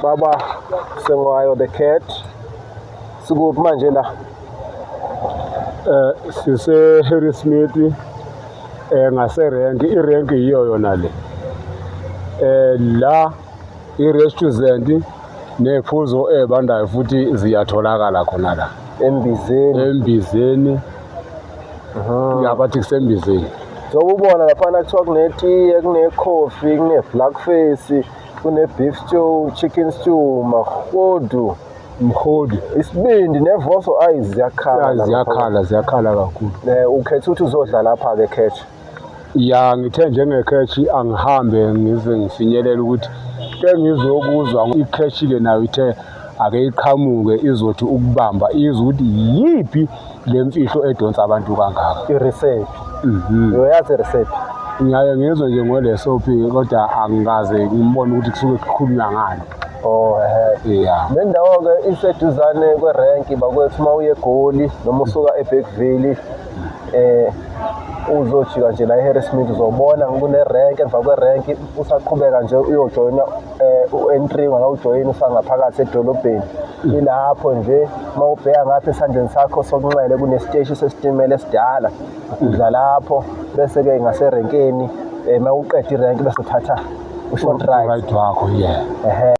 Baba Sengwayo the cat. Sikuphi manje la? Sise Harrismith ngase rank, i-rank yiyo yona le. La i-restaurant nephuzo ebandayo futhi ziyatholakala khona la. Embizeni. Embizeni. Yabathi kusembizeni. Njengoba ubona laphana kuthiwa kunetiye, kune-coffee, kune-black face, kune-beef stew, chicken stew, mahodu, mhodi, isibindi nevoso. Ayi, ziyakhala. Ziyakhala, ziyakhala kakhulu. Ukhetha ukuthi uzodla lapha-ke catch. Ya, ngithe njenge-catch angihambe ngize ngifinyelele ukuthi ke ngizokuzwa i-catch-ke nayo ithe ake iqhamuke izothi ukubamba izwe ukuthi yiphi le mfihlo edonsa abantu kangaka. I-recipe. Uyayazi i-recipe? Ngiyaye ngizwe nje ngolesopi kodwa angikaze ngibone ukuthi kusuke kukhulunywa ngani. Oh, ehe. Ya. Le ndawo-ke iseduzane kwerenki bakwethu, uma uye eGoli noma usuka eBergville, uzojika nje la eHarrismith, uzobona kunerenki. Emva kwerenki usaqhubeka nje uyojoyina u-N3, ungakawujoyini usangaphakathi edolobheni. Ilapho nje, uma ubheka ngapha esandleni sakho sokunxele kunesiteshi sesitimela esidala, udla lapho, bese-ke ngaserenkeni, uma uqeda irenki bese uthatha u-short right. Right wakho, yeah. Ehe.